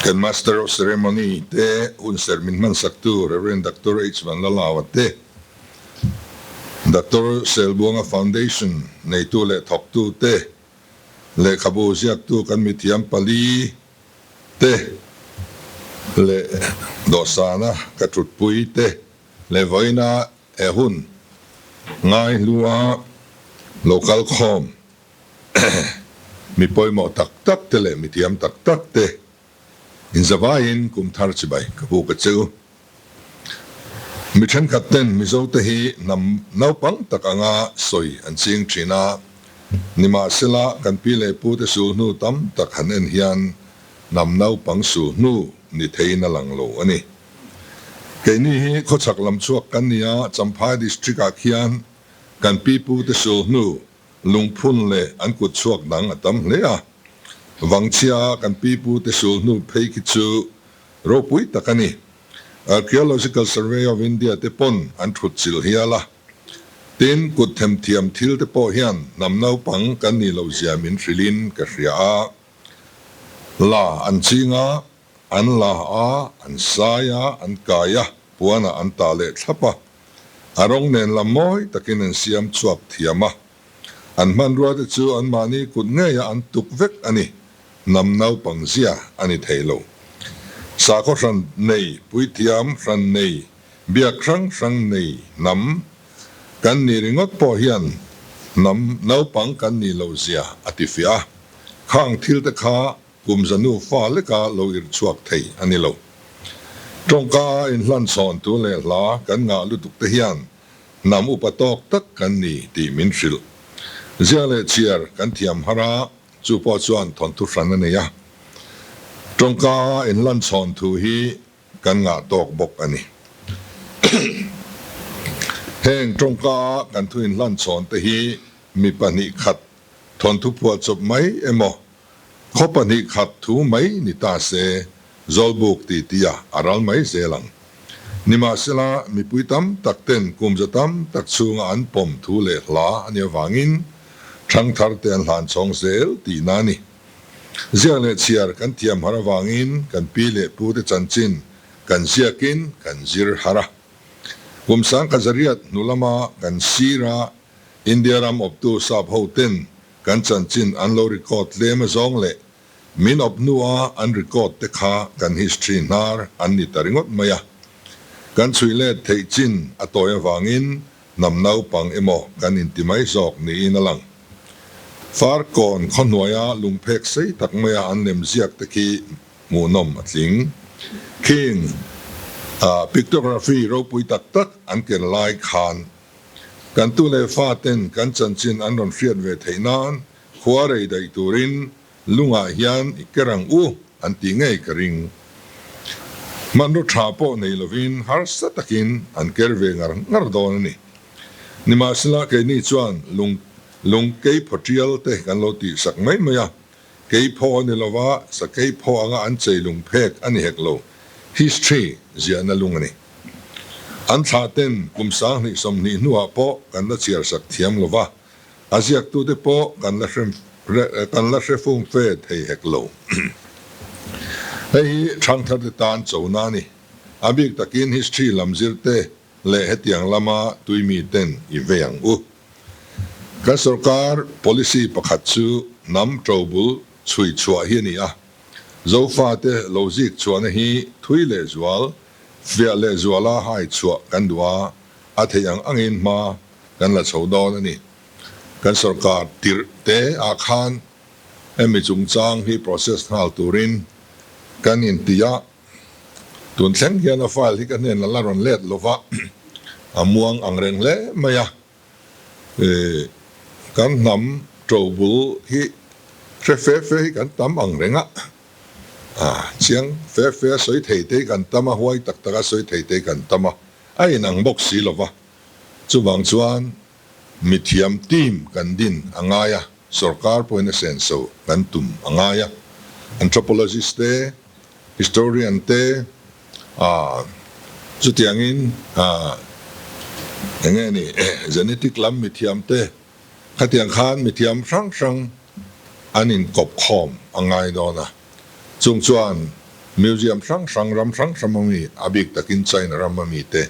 Kan Master of Ceremony te hunserh min hmansaktu Rev. Doctor H. Vanlalauva te, Doctor Selbuanga Foundation neitu leh thawktu te, lehkhabu ziaktu kan mithiam pali te leh dawhsana ka thutpui te leh vawiina he hun ngaihlua lo kalkhawm Mi pawimawh tak tak te leh mithiam tak tak te inzavaiin kum thar chibai ka buk a che u. Mi thenkhat ten Mizo te hi hnam naupang tak anga sawi an ching thin a, nimahsela kan pi leh pu te sulhnu tam tak han en hian hnam naupang sulhnu ni theiin a lang lo a ni. Keini hi khawchhak lam chhuak kan ni a, Champhai District ah khian kan pi pu te sulhnu Lungphun leh an kut chhuak dang a tam hle a, Vangchhia kan pipu te sul hnu phei khi chu ropui tak a ni. Archaeological Survey of India te pawn an thut chilh hial a. Tin, kut themthiam thil te pawh hian hnam naupang kan nih loh zia min hrilhin ka hria a. La an ching a, an la a, an sai a, an kai a, puanah an tah leh thlap a. A rawng nen lam mawi takin an siam chhuak thiam a, an hmanrua te chu anmahni kut ngeia an tuk vek a ni, hnam naupang zia a ni thei lo. Sakhaw hran nei, puithiam hran nei, biak hrang hrang nei hnam kan nih ringawt pawh hian hnam naupang kan nih loh zia a ti fiah a, khang thil te kha Kum zanu fa leka lo irh chhuak thei a ni lo. Tawngka a inhlan chhawn tu leh hla kan ngah lutuk te hian hnam upa tawk tak kan ni tih min hrilh. Ziak leh chhiar kan thiam har a, chu pawh chuan thawnthu hran a nei a. Tawngka a inhlan chhawn thu hi kan ngah tawk bawk a ni. Heng tawngka a kan thu inhlan chhawn te hi mi 2 khat thawnthu phuah chawp mai emaw Khaw 2 khat thu mai ni ta se, Zawlbuk ti tia a ral mai zel ang. Nimahsela, mipui tam tak ten kum za tam tak chhunga an pawm thu leh hla a nih avangin thangthar te an hlan chhawng zel tihna a ni. Ziak leh chhiar kan thiam har avangin kan pi leh pu te chanchin kan ziakin kan zir har a. Kum 1800 hnu lama kan sira India ram awptu sap ho ten Kan chanchin an lo record tlem azawng leh min awp hnua an record te kha kan history hnar an ni ta ringawt mai a. Kan chhui let theih chin a tawi avangin hnam naupang emaw kan inti mai zawk niin a lang. Farkawn khawhnuaia lungphek sei tak maia an lem ziak te khi hmuhnawm a tling. Khing pictography ropui tak tak an ken lai khan Kan tu leh fa ten kan chanchin an rawn hriat ve theih nan khua rei daih turin lungah hian i ker ang u an tih ngei ka ring. Hmanraw tha pawh nei lovin harsa takin an ker ve ngar ngar dawn a ni. Nimahsela keini chuan lung lung kei phaw tial te kan lo tih sak mai mai a, kei phaw a ni lova sakei phaw anga an chei lung phek a ni hek lo, history ziahna lung a ni. An thlah ten kum 2020 hnuah pawh kan la chhiar sak thiam lo va, a ziaktute pawh kan la hre kan la hre fung fe thei hek lo. Hei hi thangtharte tan chona a ni. A bik takin history lam zirte leh hetiang lama tuimi ten i vei ang u. Kan sorkar policy pakhat chu hnam ṭobul chhui chhuah hi a ni a. Zofate lo zik chhuahna hi thui leh zual Fiah leh zuala hai chhuah kan duh a, a theih ang angin hma kan la chho dawn a ni. Kan sorkar tirh te ah khan hemi chungchang hi process nghal turin kan inti a, tun thleng hian a file hi ka hnen a la rawn let lova, a muang ang reng hle mai a. Kan hnam ṭobul hi hre fe fe hi kan tam ang reng a. A chiang fe fe a sawi thei te hi kan tam a, huai tak tak a sawi thei te hi kan tam a, a inang bawk si lo va. Chuvang chuan mithiam team kan din a ngai a, sorkar pawhin a senso kan tum a ngai a. Anthropologist te, historian te, a chutiangin a eng nge ni genetic lam mithiam te, Khatiang khan mithiam hrang hrang an inkawp khawm a ngai dawn a, chung chuan Museum hrang hrang, ram hrang hrang a mi, a bik takin China ram a mi te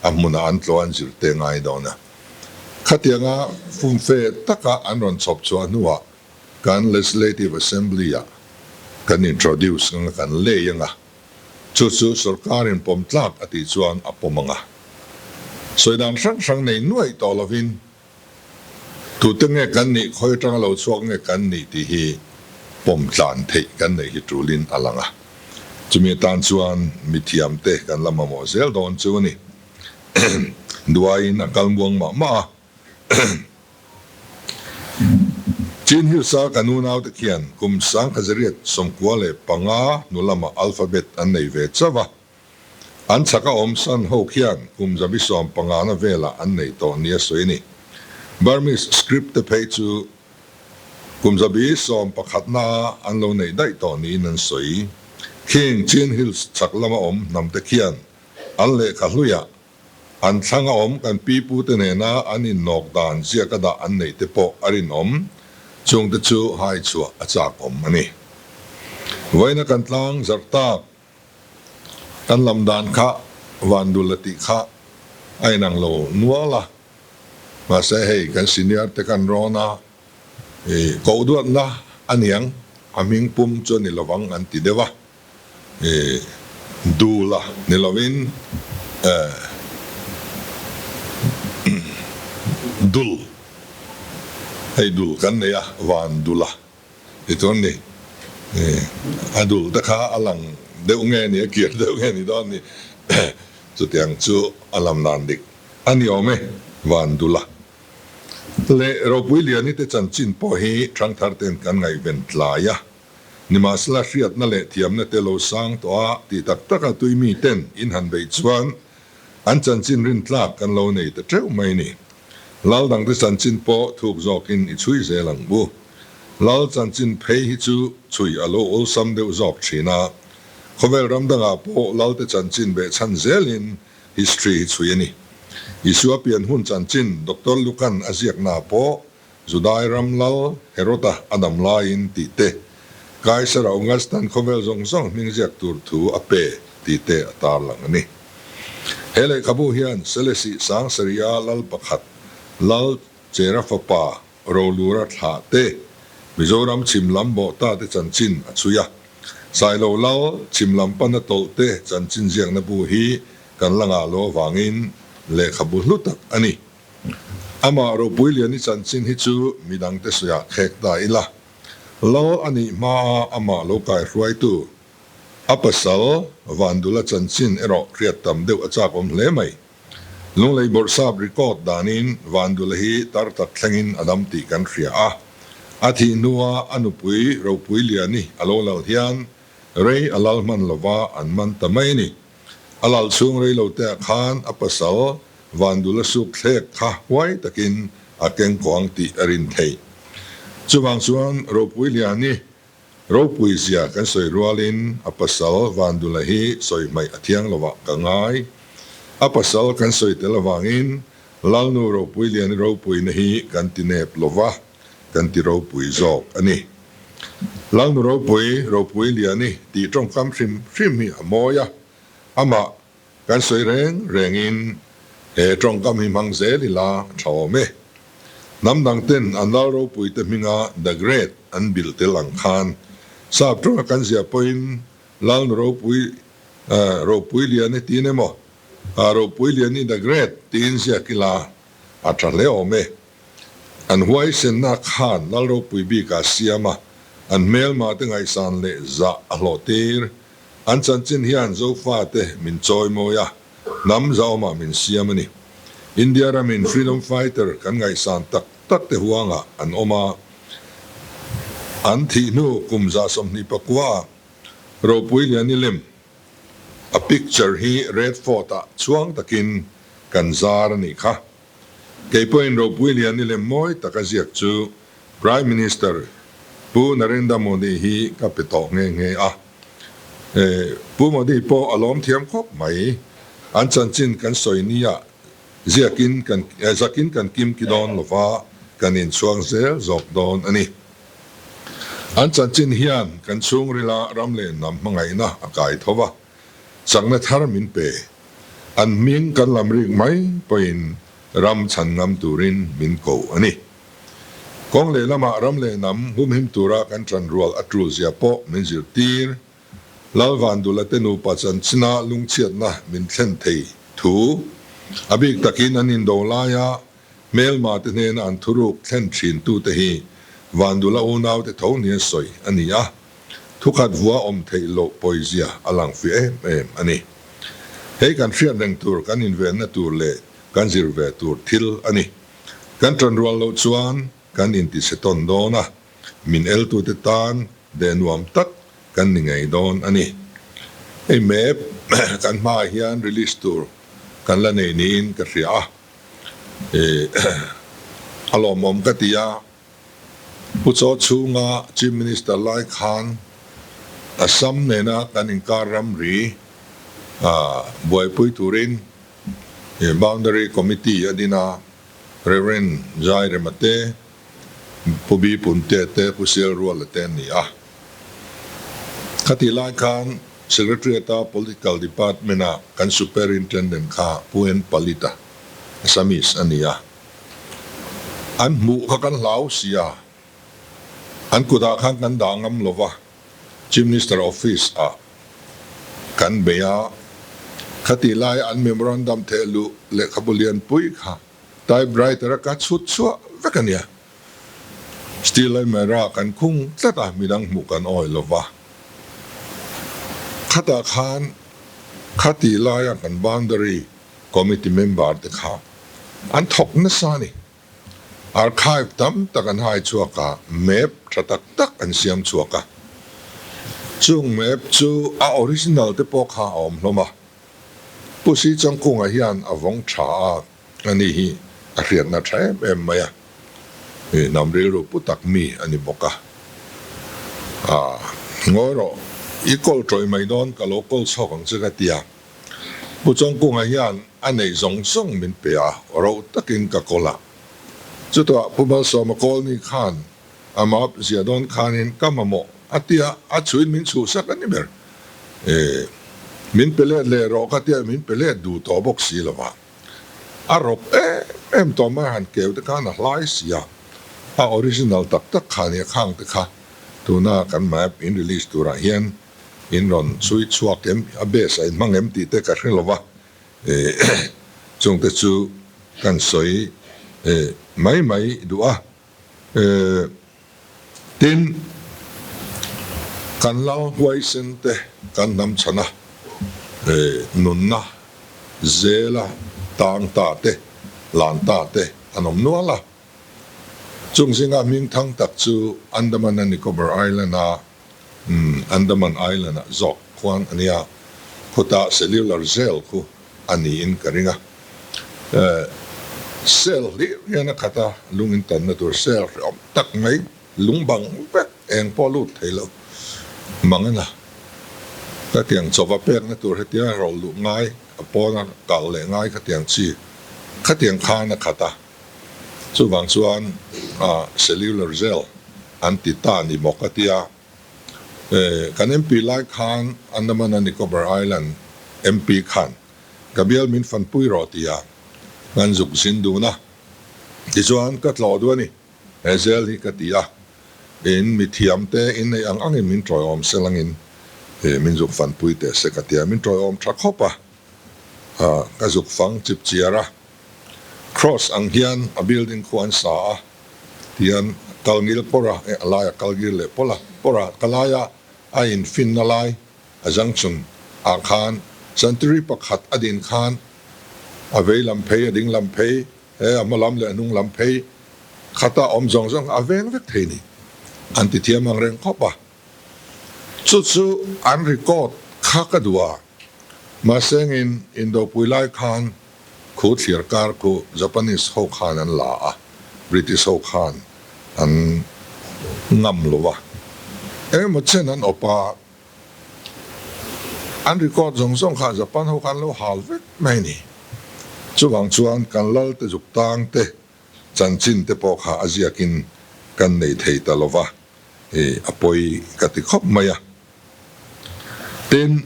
a hmunah an tlawh an zir te ngai dawn a. Khatianga fumfe taka an rawn chhawp chhuah hnuah kan Legislative Assembly-ah kan introduce anga kan lei anga, chu chu sorkarin pawm tlak a tih chuan a pawm anga. Sawi dan hrang hrang nei nuaih tawh lovin tute nge kan nih, khawi atanga lo chhuak nge kan nih tih hi pawm tlan theih kan neih hi tulin a lang a. Chumi atan chuan mithiamte kan la mamawh zel dawn chu a ni. Duaiin a kal muang mah mah a. Chin Hills-a kan unaute khian kum sangkhazariat 95 hnu lamah alphabet an nei ve chauh a. An chhaka awm san ho khian kum 150 na velah an nei tawh nia sawi a ni. Burmese script te phei chu kum 11 na an lo neih daih tawh niin an sawi. Khing Chin Hills chhak lama awm hnamte khian an lehkha hluiah An thlang a awm kan pi pu te nena an innawk dan ziak a dah an neih te pawh a rinawm, chung te chu hai chhuah a chak awm a ni. Vawiina kan tlang zarh tak kan lam dan kha Vandul a tih kha a inang lo nual a, mahse hei kan senior te kan rawn a, koh duatna a niang, a hming pum chu a ni lovang an ti deuh a. Dul a ni lovin dul, hei dul kan nei a, van dul a ti chuan ni, a dul te kha a lang deuh nge ni, a kir deuh nge ni dawn ni, chutiang chu a lam dan dik a ni awm e, van dul a. Leh ropui liani te chanchin pawh hi thangthar ten kan ngaihven tlai a. Nimahsela hriatna leh thiamna te lo sang tawh a tih tak taka tui mi ten in han beih chuan an chanchin rintlak kan lo nei ta teuh mai ni. Lal dangte chanchin pawh thuk zawkin i chhui zel ang u. Lal chanchin phei hi chu chhui a lo awlsam deuh zawk thin a. Khawvel ram dangah pawh Lalte chanchin behchhan zelin history hi chhui a ni. Isua pian hun chanchin Doctor Lukan a ziaknaah pawh Judai ram lal Heroda a dam laiin tih te, Kaisar Augustan khawvel zawng zawng hming ziak tur thu a pe tih te a tarlang a ni. He lehkhabu hian Selesih Sangsaria lal pakhat, Lal Chera fapa Rolura thlah te, Mizoram chhim lam bawhta te chanchin a chhui a. Sailo lal chhim lam pana tawlh te chanchin ziakna bu hi kan la ngah lo avangin lehkhabu hlu tak a ni. Amah ropui liani chanchin hi chu midangte sawiah khek ta ila. Lal a nih hmaa amah lo kaihruaitu, a pasal Vandula chanchin erawh hriat tam deuh a chak awm hle mai. Lunglei Bawrhsap record danin Vandula hi tar tak thlengin a dam tih kan hria a. A thih hnua a nupui ropui liani a lo lal hian rei a lal hman lova an man ta mai a ni. A lal chhung rei lo te ah khan a pasal Vandula suk thlek kha huai takin a keng kuang tih a rin theih. Chuvang chuan Ropui Liani ropui zia kan sawi rualin a pasal Vandula hi sawi hmaih a thiang lovah ka ngai. A pasal kan sawi tel avangin Lalnu Ropui Liani ropuina hi kan ti nep lova, kan ti ropui zawk a ni. Lalnu ropui, Ropui Liani tih tawngkam hrim hrim hi a mawi a, amah Kan sawi reng rengin he tawngkam hi hmang zel ila tha awm e. Hnam dang ten an lal ropui te hminga The Great an bilh tel ang khan sap tawnga kan ziah pawhin Lalnu ropui ropui lian i tiin emaw ropui lian i The Great tiin ziak ila a tha hle awm e. An huaisenna khan lal ropui bikah siam a, an hmelma te ngaihsan leh zah a hlawh tir. An chanchin hian Zofate min chawimawi a, hnam zahawmah min siam a ni. India ramin Freedom Fighter kan ngaihsan tak tak te huangah an awm a, an thih hnu kum 29 ah Ropui Liani lem a picture hi Red Fort ah chhuang takin kan zar a nih kha. Kei pawhin Ropui Liani lem mawi taka ziak chu Prime Minister Pu Narendra Modi hi ka pe tawh nghe nghe a. Pu Modi pawh a lawm thiam khawp mai. An chanchin kan sawi nia ziakin kan zakin kan kim ki dawn lova kan inchhuang zel zawk dawn a ni. An chanchin hian kan chhungrila ram leh hnam hmangaihna a kai tho va, chakna thar min pe. An hming kan lam rik mai pawhin ram chhan ngam turin min ko a ni. Kawng lehlamah ram leh hnam humhim tura kan ṭanrual a ṭulzia pawh min zirtir. Lalvandula te nupa chanchina lungchhiatna min thlen thei thu, a bik takin an indo laia Hmelma te hnena an thuruk thlen thin tute hi Vandula unaute tho nia sawi a ni a, thukhat vua awm theih loh pawizia a lang fiah em em a ni. Hei kan hriat reng tur kan invenna tur leh kan zir ve tur thil a ni. Kan ṭanrual loh chuan kan intichhe tawn dawn a, min eltute tan deh nuam tak kan ni ngei dawn a ni. Hei map kan hmaah hian release tur kan la nei niin ka hria a. A lawmawm ka ti a, Pu Chaw chhunga Chief Minister lai khan Assam nena kan inkar ramri buaipui turin Boundary Committee a din a, Rev. Jai Rema te, Pu Bi Punte te, Pu Sial Ruala te an ni a. Khatih lai khan Secretariat-a Political Department-a kan Superintendent kha Pu N. Palita, Assamese a ni a. An hmuh kha kan hlau si a, an kutah khan kan dah ngam lo va, Chief Minister Office-ah kan bei a. Khatih laia an memorandum theh luh lehkhabu lianpui kha typewriter-a ka chhut chhuah vek a nia. Steel Almirah kan khung tlat a, midang hmuh kan awi lo va. Khatah khan khati laia kan boundary committee member te kha an thawk nasa a ni. Archive tam tak an hai chhuak a, map tha tak tak an siam chhuak a. Chung map chu a original te pawh kha a awm hlawm a. Pu Si Changkunga hian a vawng tha a. A ni hi a hriatna tha em em mai a, hnam rilru pu tak mi a ni bawk a. Aa, ngawi rawh, i kawl tawih mai dawn, ka lo kawl chhawk ang che ka ti a. Pu Chawngkunga hian a neih zawng zawng min pe a, ro takin ka kawl a. Chutah Pu Malsawma Kawlni khan a map zia dawn khanin ka mamawh a ti a, a chhuin min chhuhsak a ni ber. E, min pe let leh rawh ka ti a, min pe let duh tawh bawk si lo va. A rawp em em tawh mai han keu te khan a hlai si a, a original tak tak kha nia khang te kha tuna kan map in release turah hian in rawn chhui chhuak em, a base a in hmang em tih te ka hre lo va, chungte chu kan sawi mai mai duh a. Tin, kan lal huaisen te kan hnam chhan a, nunna zela tang ta te, lan ta te an awm nual a. Chung zinga hming thang tak chu Andaman and Nicobar Island-a Andaman Island-ah zawk khuan a nia, khutah cellular jail khu a niin ka ring a. Cell hlir hian a khat a, lung intanna tur cell hreawm tak mai, lung bang vek eng pawh lut thei lo mang a na. Khatiang chawva pekna tur hetia rawlh luh ngai, a pawna kal leh ngai khatiang chi khatiang khan a khat a. Chuvang chuan cellular jail an ti ta ni maw ka tia. Kan MP lai khan Andaman and Nicobar Island MP khan ka bial min fanpui rawh tia kan zuk zin dun a. Tichuan ka tlawh duh a ni, he jail hi ka ti a. In mithiam te in nei ang angin min tawiawm selangin min zuk fanpui teh se ka tia. Min tawiawm tha khawp a, ka zuk fang chip chiar a. Cross ang hian a building khu an sa a, tihian kal ngil pawr a, a laia kal ngil leh pawlh a, pawr a, ka laia a infinna lai a junction ah khan santuri pakhat a din khan a vei lam phei a ding lam phei he a hma lam leh a hnung lam phei khata awm zawng zawng a veng vek thei ni an ti thiam ang reng khawp a, chu chu an record kha ka duh a, mahse ngin indopui lai khan Khu thlir kar khu Japanese ho khan an la a, British ho khan an ngam lo a. Engemaw chen an awp a, an record zawng zawng kha Japan ho khan lo hal vek mai a ni. Chuvang chuan kan lal te zuk tang te chanchin te pawh kha a ziakin kan nei thei ta lo va. a pawi ka ti khawp mai a. Tin,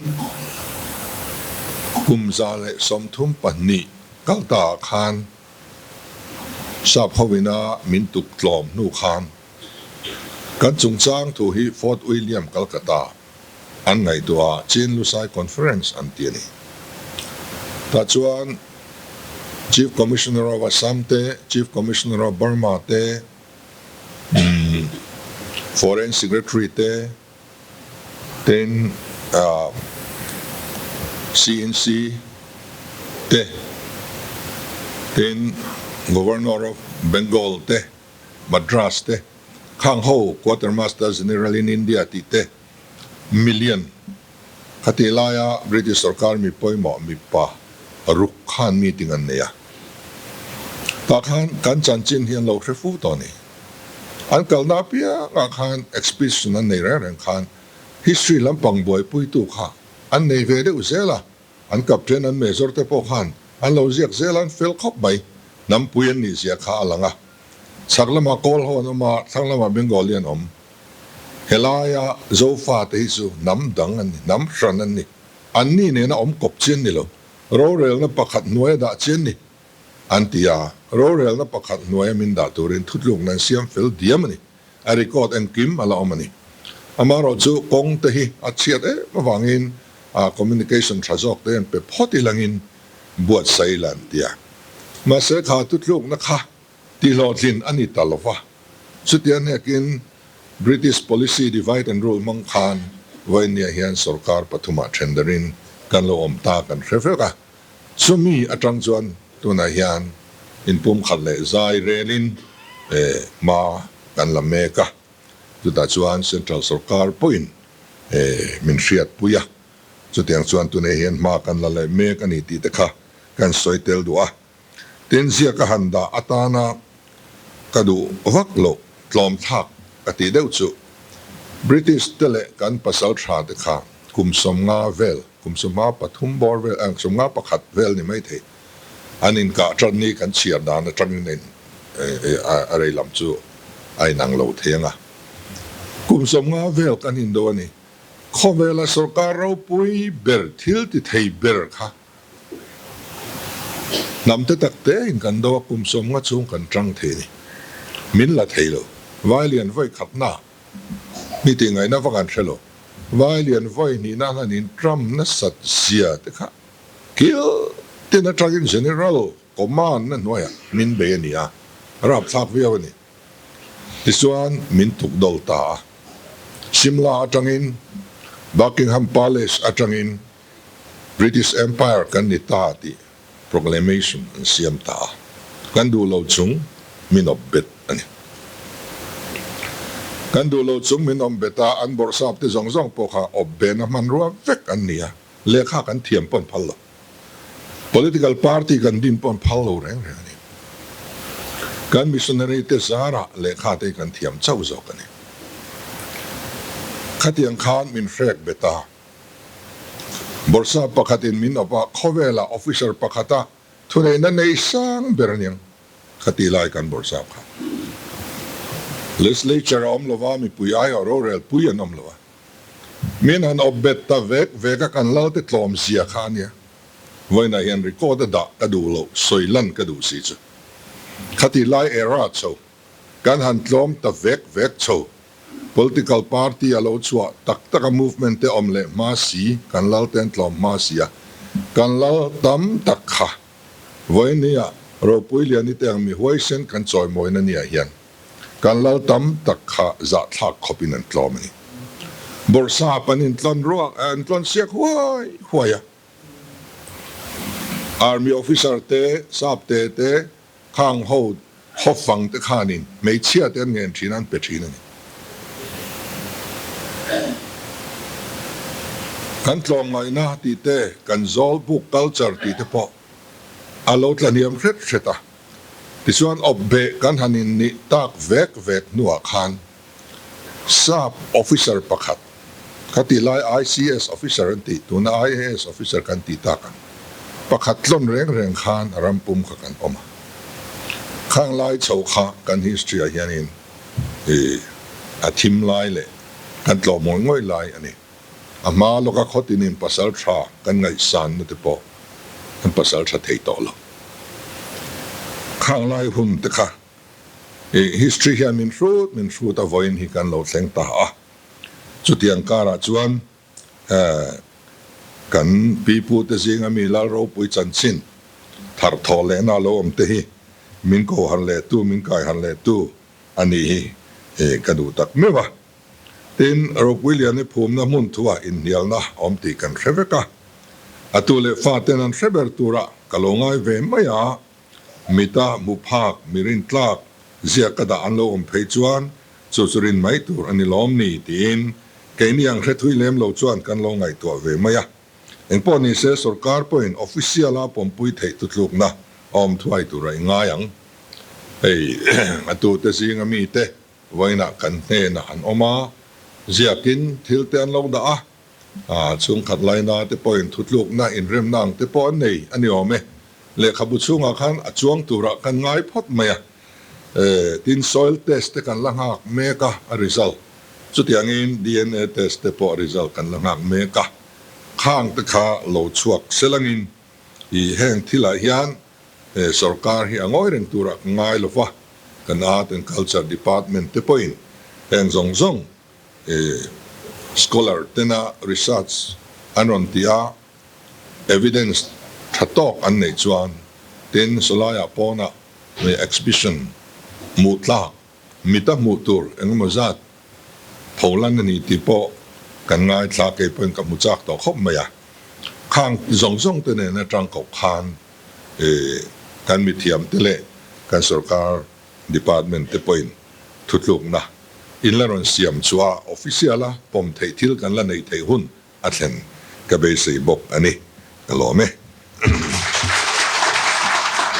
kum 132 kal ta ah khan Sap hovina min tuk tlawm hnu khan kan chungchang thu hi Fort William Calcutta an ngaihtuah a, Chin Lusai Conference an ti a ni. Tah chuan Chief Commissioner of Assam te, Chief Commissioner of Burma te, Foreign Secretary te, tin CNC te, tin Governor of Bengal te, Madras te, Khang ho Quartermaster General in India tih te million khatih laia British sorkar mi pawimawh mipa ruk khan meeting an nei a. Tah khan kan chanchin hi an lo hre fu tawh a ni. An kalna apiangah khan expedition an nei reng reng khan history lampang buaipuitu kha an nei ve deuh zel a. An captain an major te pawh khan an lo ziak zel a, an fel khawp mai. Hnampui an nih zia kha a lang a. Chhak lamah Kawl ho an awm a, thlang lamah Bengali an awm. Helaia Zofa te hi chu hnam dang an ni, hnam hran an ni. An ni nena awm kawp chi an ni lo. Rorelna pakhat hnuaia dah chi an ni, an ti a. Rorelna pakhat hnuaia min dah turin thutlukna an siam fel diam a ni. A record engkim a la awm a ni. Amaherawh chu kawng te hi a chhiat em avangin communication tha zawk te an pe phawt ilangin buatsaih ila an ti a. Mahse kha thutlukna kha tihhlawhtlin a ni ta lo va. Chutia hnekin British policy divide and rule hmang khan Vainia hian sorkar pathumah thendarin kan lo awm ta kan hre vek a. Chumi atang chuan tunah hian inpumkhat leh zai relin hma kan la mek a, chutah chuan Central sorkar pawhin min hriatpui a, chutiang chuan tunah hian hma kan la leh mek a ni tih te kha kan sawi tel duh a. Tin, ziak a han dah atana ka duh vak loh tlawmthlak ka tih deuh chu British te leh kan pasal tha te kha kum 50 vel, kum 53 bawr vel, 51 vel ni mai thei an inkah tan ni kan chhiar dan atangin a in a rei lam chu a inang lo thei ang a. Kum 50 vel kan indo a ni. Khawvela sorkar ropui ber thil ti thei ber kha Hnam te tak te in kan do a, kum 50 chhung kan tang thei a ni. Min la thei lo. Vailian vawi khatna ni tih ngaihna vak an hre lo. Vailian vawi hnihna han in Trump nasat zia te kha kil tin atangin General Command na hnuaiah min bei a ni a, rapthlak viau a ni. Tichuan min tuk dawlh ta a. Simla atangin Buckingham Palace atangin British Empire kan ni ta tih proclamation an siam ta a, kan duh lo chung min awp bet a ni. Kan duh lo chung min awm bet a, an bawrhsap te zawng zawng pawh kha awp behna hmanrua vek an ni a, lehkha kan thiam pawh an phal lo. Political party kan din pawh an phal lo reng reng a ni. Kan missionary te zarah lehkha te kan thiam chauh zawk a ni. Khatiang khan min hrek bet a. Bawrhsap pakhatin min awp a, khawvelah officer pakhata thuneihna nei sang ber aniang kha ti lai kan bawrhsap kha. Legislature a awm lova, mipui aiawh rorel pui an awm lo a. Min han awp bet ta vek vek a, kan lal te tlawm zia kha ania. Vawiinah hian record a dah ka duh loh, sawi lan ka duh si chu. Khati lai era chho kan han tlawm ta vek vek chho. Political party a lo chhuah tak tak a movement te awm leh hma si, kan lal te an tlawm hma si a, kan lal tam tak kha vawinia ropui liani te ang mi huaisen kan chawimawina nia hian kan lal tam tak kha zahthlak khawpin an tlawm a ni. Bawrhsap an intlawn ruak an tlawn siak huai huai a, Army officer te, sap te te, Khang ho hawfang te khanin hmeichhia te an ngen thin a, an pe thin a ni. Kan tlawmngaihna tih te, kan zawl buk culture tih te pawh a lo tlahniam hret hret a. Tichuan awpbeh kan han innih tak vek vek hnuah khan Sap officer pakhat, kha tih lai ICS officer an tih, tuna IAS officer kan tih tak ang, pakhat tlawn reng reng khan a ram pum kha kan awm a. Khang lai chho kha kan history ah hianin i A thim lai leh kan tlawh ngawih ngawih lai a ni. A hma lawka khawtinin pasal tha kan ngaihsanna te pawh an pasal tha thei tawh lo. Khang lai hun te kha i history hian min hrut min hrut a vawiin hi kan lo thleng ta a. Chutiang karah chuan kan pipu te zinga mi Lal ropui chanchin thar thawh lehna lo awm te hi min ko harh leh tu, min kai harh leh tu a nih hi ka duh tak meuh a. Tin, ropui lian hi phumna hmun thuah inhnialna awm tih kan hre vek a. A tu leh fa ten an hre ber turah ka lo ngai ve mai a, mita hmu phak, mi rintlak, ziak ka dah an lo awm phei chuan chu chu rin mai tur a ni lawm ni tiin keini ang hre thui lem lo chuan kan lo ngaihtuah ve mai a. Engpawh ni se sorkar pawhin official a pawmpui theih tutlukna a awm thuai tur a i ngai ang. Hei a tute zinga mite Vawiinah kan hnenah an awm a, ziakin thil te an lo dah a, chhungkhat laina te pawhin thutlukna inremna ang te pawh an nei a ni awm e. Lehkhabu chhungah khan a chuang turah kan ngai phawt mai a, tin soil test te kan la nghak mek a, a result. Chutiangin DNA test te pawh a result kan la nghak mek a, khang te kha lo chhuak selangin i heng thilah hian He sorkar hi a ngawi reng turah ka ngai lo va, kan Art and Culture Department te pawhin heng zawng zawng scholar tena research an rawn ti a, evidence tha tawk an neih chuan tin sawlaiah pawnah exhibition hmuh tlak Mita hmuh tur engemaw zat pholan a ni tih pawh kan ngaithla, kei pawhin ka hmu chak tawh khawp mai a. Khang zawng zawng te nen atang koh khan kan mithiam te leh kan sorkar department te pawhin thutlukna in la rawn siam chhuah a, official a pawm theih thil kan la neih theih hun a thlen ka beisei bawk a ni. Ka lawm e.